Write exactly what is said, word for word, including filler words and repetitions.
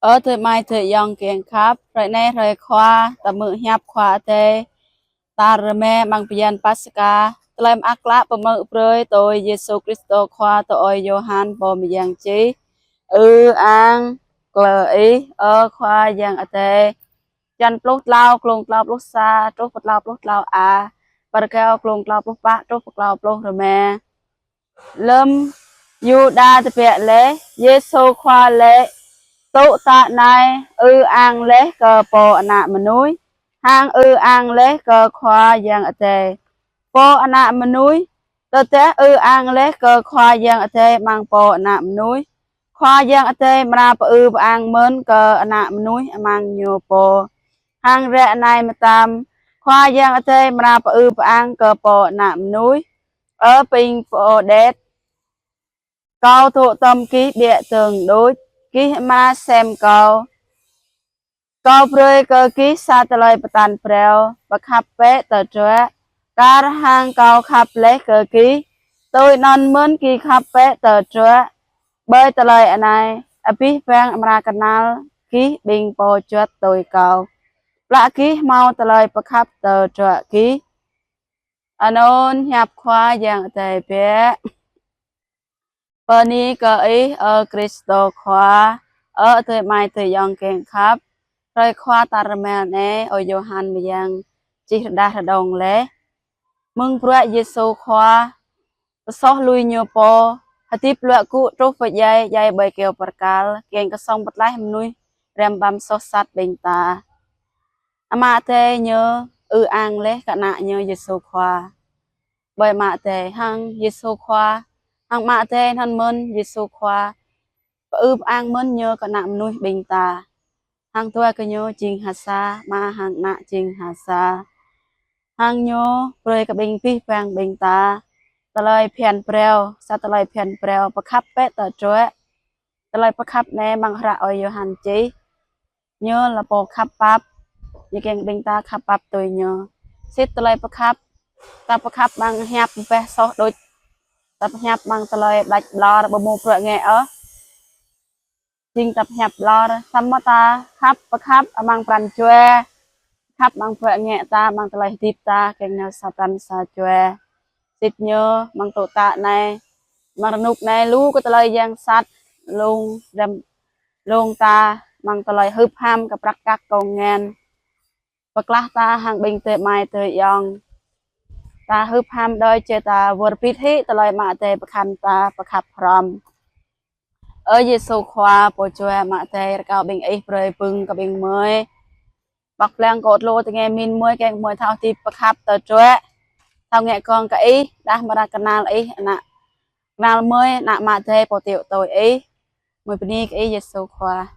Ơ adơi amai adơi ayŏng kiăng khăp, hrơi anai hrơi Khua, ta hmư̆ hiăp Khua Adai, ta rơma amăng bơyan Paskha, tơlơi mơak klă pơhmư̆ brơi tui Yêsu Krist Khua tui ơi Yôhan pô mơyang čih. Ư-ang kơ Ih, ơ Khua Yang Adai. Črăn pluh klâo, klông klâo pluh sa truh pơ klâo pluh klâo a, pơrkeo klông klâo pluh pă truh pơ klâo pluh rơma. Lơm Yuđa tơbiă laih, Yêsu Khua laĭ: Tŭ tă anai, ư-ang laih kơ Pô Ană Mơnuih, hăng ư-ang laih kơ Khua Yang Adai. Pô Ană Mơnuih, tơdah ư-ang laih kơ Khua Yang Adai amăng Pô Ană Mơnuih, Khua Yang Adai amra pơư pơang mơ̆n kơ Ană Mơnuih amăng ñu pô. Hăng ră anai mơtam, Khua Yang Adai amra pơư pơang kơ Pô Ană Mơnuih. Ơ ƀing pô đet, Kâo dŏ tŏm gih ƀiă dơ̆ng đôč, gih amra sem Kâo. Kâo brơi kơ gih sa tơlơi pơtă phrâo, pơkhăp bĕ tơdruă, kar hăng Kâo khăp laih kơ gih, tui anŭn mơ̆n gih khăp bĕ tơdruă. Ƀơi tơlơi anai, abih bang amra kơnăl gih ƀing pô juăt tui Kâo, plă gih hmâo tơlơi pơkhăp tơdruă gih. Anŭn hiăp Khua Yang Adai biă. Bơni kơ Ih, ơ Krist Khua. Ơ adơi amai adơi ayŏng kiăng khăp, hrơi Khua ta rơma anai, ơi Yôhan mơyang čih rơđah rơđông laih. Mơ̆ng bruă Yêsu Khua pơsoh lui ñu pô, hơdip luă gŭ truh pơ djai, djai ƀơi kơyâo bơrkal, kiăng kơ song pơtlaih mơnuih răm ƀăm soh sat ƀing ta. Ama Adai ñu ư-ang laih kơ Ană ñu Yêsu Khua. Ƀơi Ama Adai hăng Yêsu Khua, hăng Ama Adai anŭn mơ̆n Yêsu Khua pơư pơang mơ̆n ñu kơ ană mơnuih ƀing ta. Hăng dua gơñu jing ha sa, Ama hăng Ană jing ha sa. Hăng ñu brơi kơ ƀing abih bang ƀing ta tơlơi phiăn phrâo, sa tơlơi phiăn phrâo pơkhăp bĕ tơdruă. Tơlơi pơkhăp anai amăng hră ơi Yôhan čih, ñu lĕ pô khăp pap, ñu kiăng ƀing ta khăp pap tui ñu. Sĭt tơlơi pơkhăp, ta pơkhăp amăng hiăp ƀĕ soh đôč, ta pơhiăp amăng tơlơi ƀlač ƀlŏr ƀu hmâo bruă ngă ôh. Jing ta pơhiăp ƀlŏr, samơ̆ ta khăp, pơkhăp amăng pran jua, khăp amăng bruă ngă ta, amăng tơlơi hơdip ta, kiăng nao sa pran sa jua. Sĭt ñu amăng tŭ tă anai, amăng rơnŭk anai, lu kơ tơlơi yang sat, lông răm, lông ta, amăng tơlơi hưp ham kơ prăk kăk kông ngăn. Pơklah ta hăng ƀing adơi amai adơi ayŏng. Ta hưp ham đơi či ta wơr bĭt hĭ tơlơi Ama Adai pơkhan ta pơkhăp hrŏm. Ơ Yêsu Khua, pô jua Ama Adai, rơkâo ƀing Ih brơi bưng kơ ƀing gơmơi. Pŏk plang kơ tơlơi tơngia min gơmơi, kiăng gơmơi thâo hơdip pơkhăp tơdruă, thâo ngă gơ̆ng kơ Ih, dah amra kơnăl Ih, Ană, kơnăl gơmơi, Ană Ama Adai pô tiŏ tui Ih. Gơmơi bơni kơ Ih Yêsu Khua.